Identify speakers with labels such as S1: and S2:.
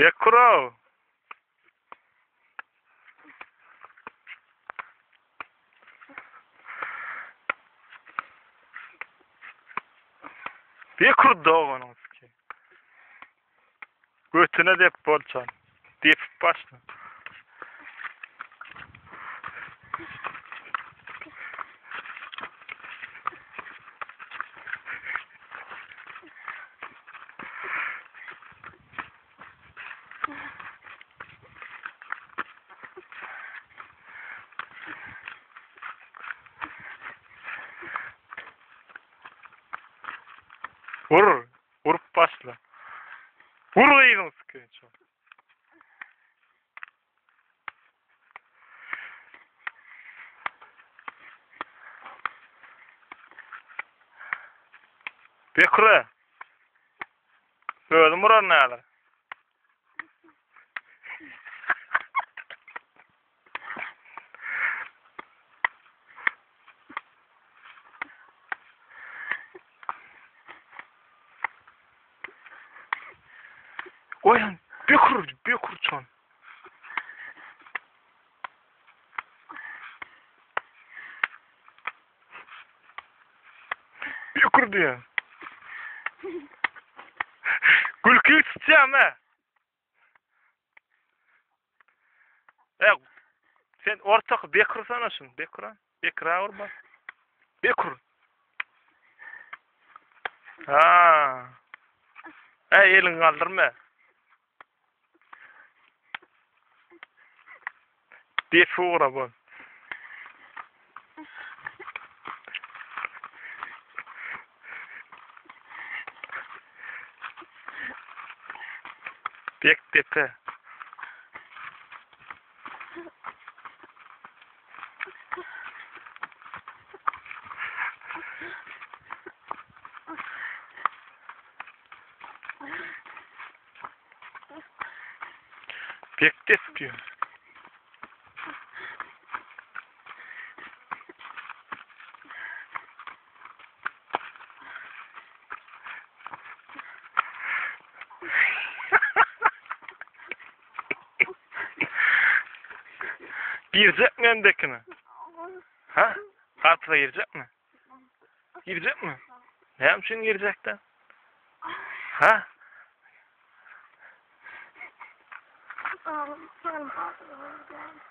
S1: Bekurow. Bekur doganyň siki. Götüne dep bolçan. Depip başla. Vur. Vurup başla. Vur gyzyň sıkınça. Bekre. Özüm urar näler. Oýan, Bekur, Bekurçan. Bekur diýen. Gülki tutýam he. E, sen ortak Bekur sana şun, Bekura. Bekura urma. Bekur. Ha. Ey elini kaldırma. Defi ugra bol. Bek depe. Bek dep diýýär. Girjekmi öndekine? Ha? Garpyza girjekmi? Girjekmi? Näme üçin girjekde? Ha?
S2: Oğlum, oğlum, oğlum.